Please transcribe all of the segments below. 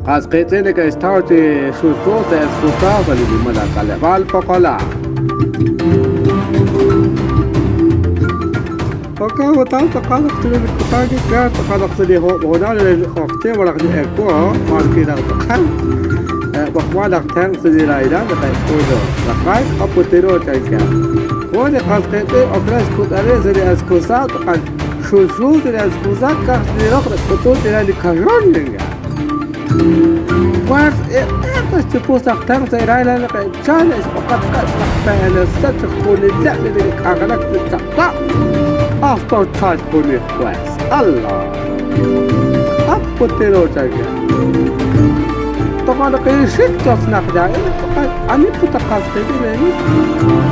Qas qiitz'in neke'xtaw chi xulxu sa' Escusao sa' li nimla k'aleb'aal Poqolaj. Jo'kan utan tz'aqal naq chiru li kutan kiwank tz'aqal naq sa' li oob' hoonal re li q'oqyink malaj li ewu maski naq tz'aqal b'oqb'al laj tenq' sa' li rahilal naqek'ul tz'aqal k'aputiru chankeb'. Jun li qas qiitz'in ok re xkut'alil sa' li Escusao tz'aqal xulxu sa' li Escusao ka'aj li roq nak'utun chire li kaxon chankeb'. Pues xchupus laj tenq' sa' li rahilal naqechal xb'oqatqeb' laj PNC chixjunileb' li neke'k'anjelak chi chaq'rab' hasta chalk jun li juez. Allah! Aputiro chankeb'. Toja' naq inxik chosnaq laa'in toja' ani put qasqib'il a'in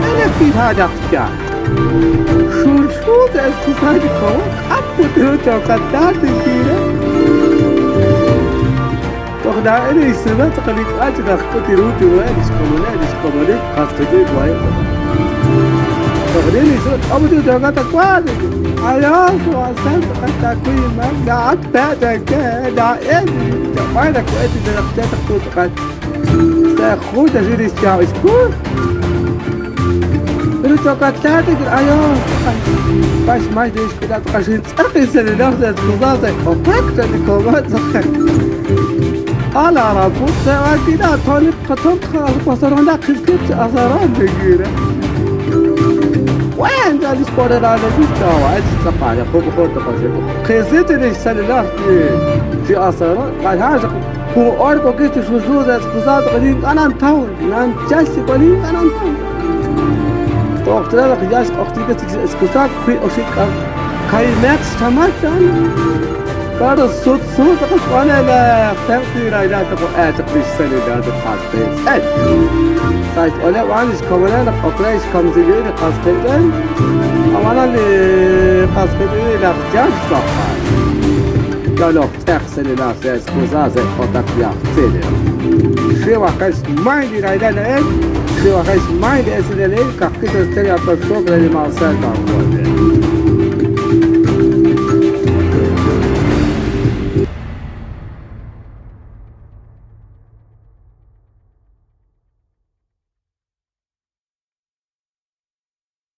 ana kihaajaq yaal. Xulxu sa' xkusal li koho aputiro chokataal tinkiire. Toj laa'in inxsume tz'aqal ink'a' chik aj k'ut iru chiruheb' lix komoneb' lix komonil qasqib'il wahib'. Toj rin inxsume aputiro chokata waal. Ayos, wasan tz'aqal taakuy inmaak laa'at pe' chanke laa'in chab'ay naku'et li naqche taq tu tz'aqal. Sa' jun taxi lix chaab'il xkuy. Pero chokatlaate ayos tz'aqal. Pax may lix k'ila tz'aqal xintz'aq incelular sa' escusado sa' opak sa' li koma tz'aqal. Ala rabut sa' kila toni qaton pasaron la qilkit asaran degira. وين قال سبور على ديك عايز تصقع على خو خو قيسيت لي السلولار في اثر قال هذا هو أركو كيت شو ذا اسكوزات قديم أنا نتاون أنا جالس قليل أنا نتاون وقت لا جالس أختي كيت اسكوزات في أشيك كاي ماكس تمام قال الصوت صوت أنا لا تنقي لا لا تقول آتق بالسلولار تقاس طيب ولا وعندش كمان أقرأش كم زيجين قاس أولا اللي قاس لا رجال صح لا لا تغسل لا سكوزا زي خطك يا سيدي شي وقش ما عندي لا لا لا شي وقش ما عندي اسئله ليه كحكيت تري على الشغل اللي مع سالك.